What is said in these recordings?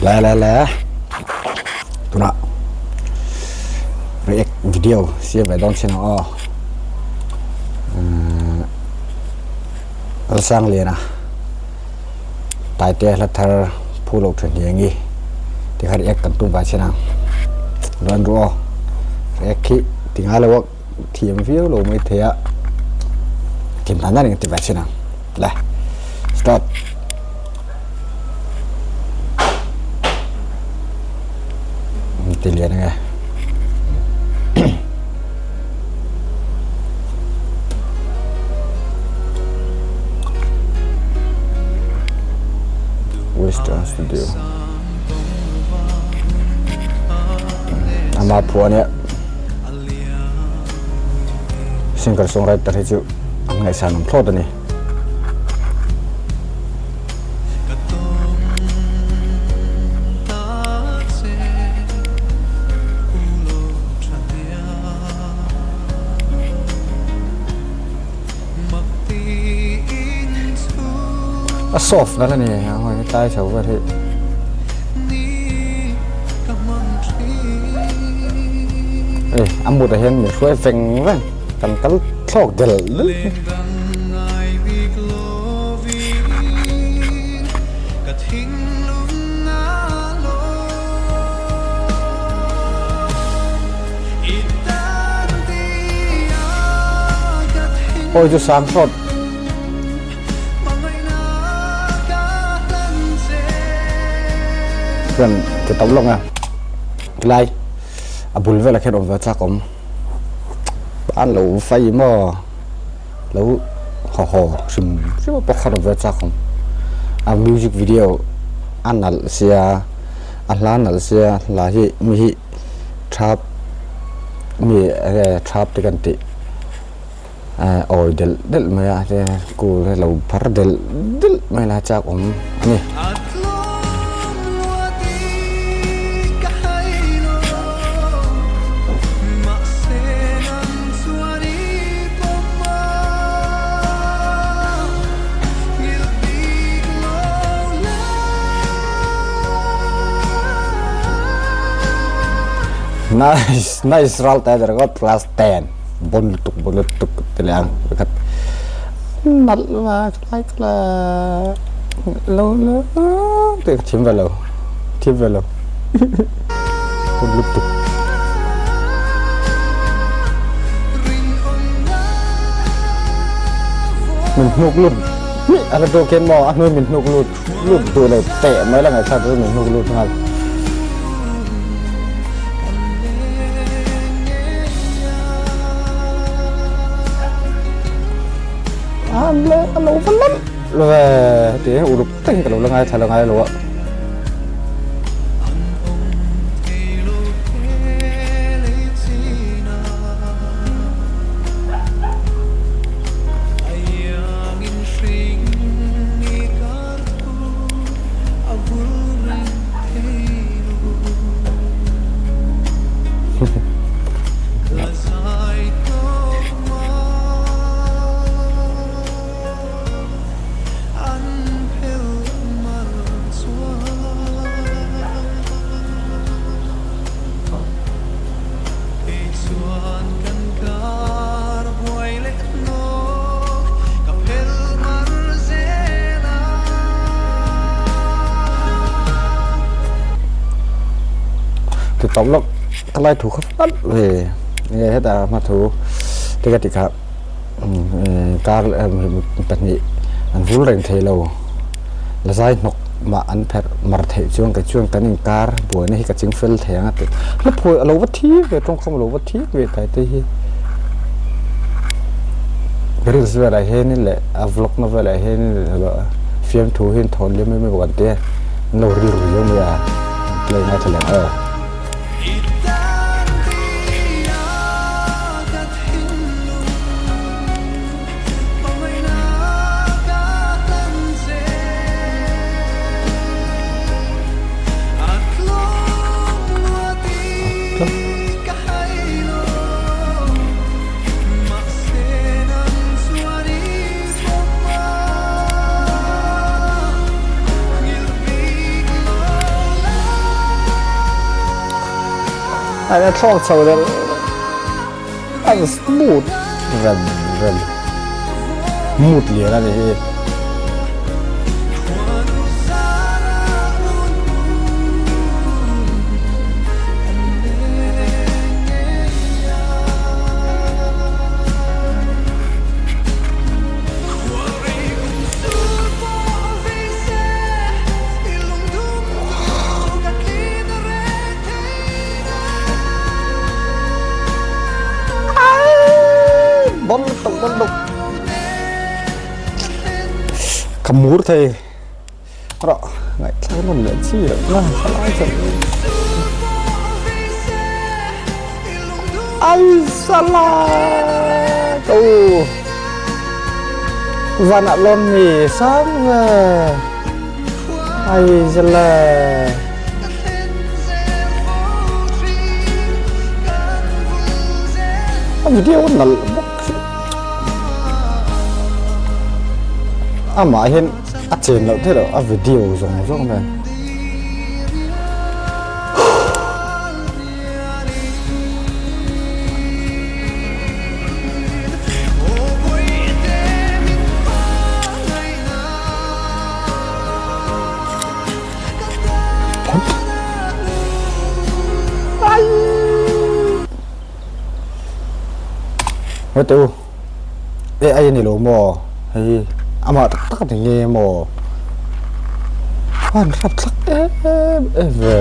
Le le le tunah react video siam ve dawn chin ang aw Lalsangliana Taite hla thar phu lo tha hniangi tikha react kan tum ve chin ang chuan ru aw react khi ti ngai lo a thiam viau lo mai thei a thiam dan dan in ti ve chin ang le start. Ti lian ange. Western Studio. Ama phuah ania. Singer songwriter hi chu an ngaihsan awm thlawt a ni. A soft nalh a ni a hawi tlai chho vel hi. Hei a mut ah hian min hruai veng veng kan kal thlawk del del. Awi chu sang thlawt. Chuan ti tawp lawk a tilai a bul velah khian awm ve chak awm an lo fai maw lo haw haw hrim hrim a pawh khan awm ve chak awm a music video a nalh sia a hla nalh sia hla hi mi hi thap mi enge thap te kan tih. Awi delh delh mai a te kul hi lo phar delh delh mai la chak awm a ni. Nice nice ral te ringawt class 10. Bon lutuk bon lutuk ti leh ang pakhat nalh va lai kha lo la tih ka thiam ve lo thiam ve lo bon lutuk. Min hnuk lut hmih a la duh khian maw a hnuai min hnuk lut lut duh lo teh mai la ngaihthlak chu min hnuk lut nghal. A lo va lam lo ve heti uluk takin ka lo la ngaithla la ngai lo a. Ti tawp lawk ka lai thu kha fat ve nge heta hma thu te ka ti kha kar pahnih an vul reng thei lo la zai hnawk mah an pherh mar theih chuan kei chuan kan inkar buaina hi ka ching fel thei ang a ti la phawi a lo va thi ve tawngkam a lo va thi ve tai te hi reels velah hianin leh a vlog na velah hianin fiamthu hi an thawn liam em em bawk an tia an lo rilru viau mai a play ngaithla leh ang aw. A thlawk chho deuh a smooth rem rem mood lian a ni hi. Bon lutuk bon lutuk ka mur thei rawh ngaihthlak nawn leh chi loh na thalai chuan ai sala ka u vanah lawm mi sang ve ai zala a video nalh bawk si amah hian a chen loh theih loh a video zawng zawng nen. Hei teh u AI a ni lo maw hei amah tak tak a ni nge maw a han hrap thlak em em ve.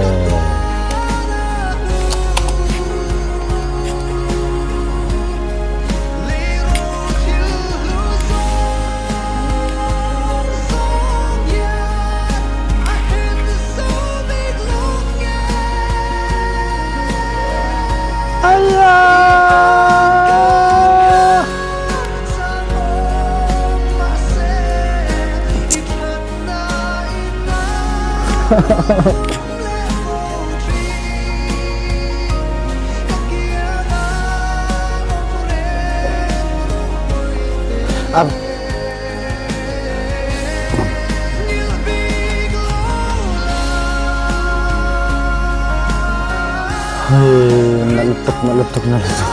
Hei nalh lutuk nalh lutuk nalh lutuk.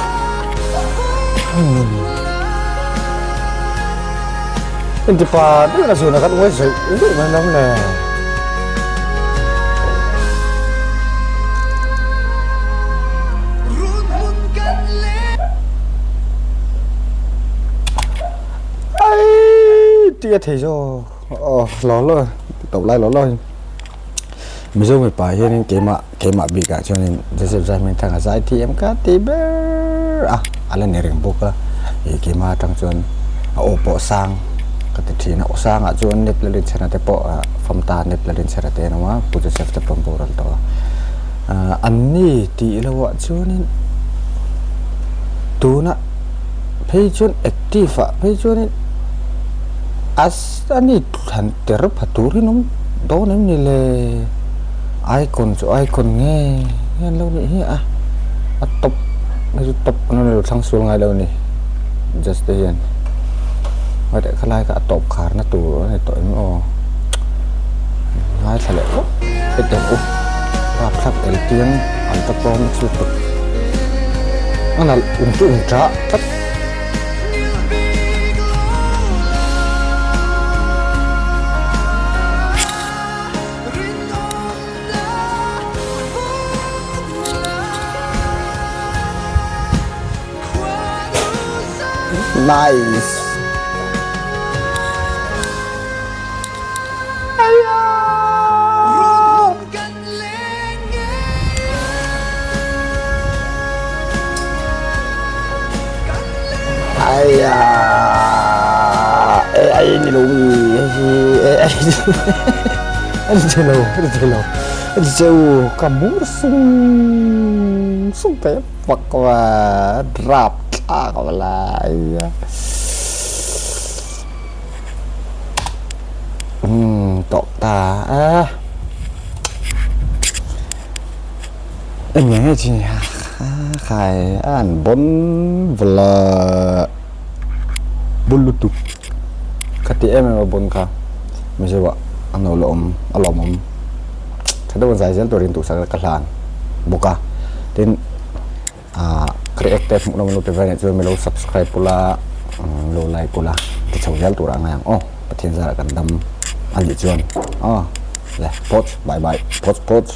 Intipa deuh na zun a kan uai zawih zawih mai lo le. Ai tia thei zawk aw lo lo to lai lo lo Mizo mipa hianin keimah keimah bikah chuanin Joseph Zaihmingthanga zai thiam ka ti ber a a la ni reng bawk a ih keimah atang chuan a aw pawh sang ka ti thin a aw sangah chuan Nep Lalinchhana te pawh ah famta Nep Lalinchhana te an awm a Pu Joseph te pawh an boral tawh a ah anni tih lohah chuanin tuna phei chuan active ah phei chuanin a ani han ter pha tur hi an awm dawn em ni le icon chu icon nge nge an lo nih hi a a top hei chu top an lo thlang sual ngai lo a ni just te hian heti khalai kha a tawp khar na tur a ni tawh em aw ngaithla leh phawt hetiang u rapthlak eltiang an ta pawm chu tawp a nalh ung chu ung tah tlat. Nice. Aiya AI ni lo mi hei hi AI a ni thei lo a ni thei lo a ni cheu ka mur sung sung thei vak va rap thlak a lai a umm tawh ta a. Eng nge chi khai a an bawn vla bul lutuk ka ti em em a bawn kha mizo ah a no la awm a lawmawm tha deuh an zai zel turin duhsak ka hlan bawk a tin. React te hmuh nawm lo ti ve nih chuan mi lo subscribe ula lo like ula ti chho zel tur ah ngai ang aw Pathian zarah kan dam a nih chuan aw le phawt bye bye phawt phawt.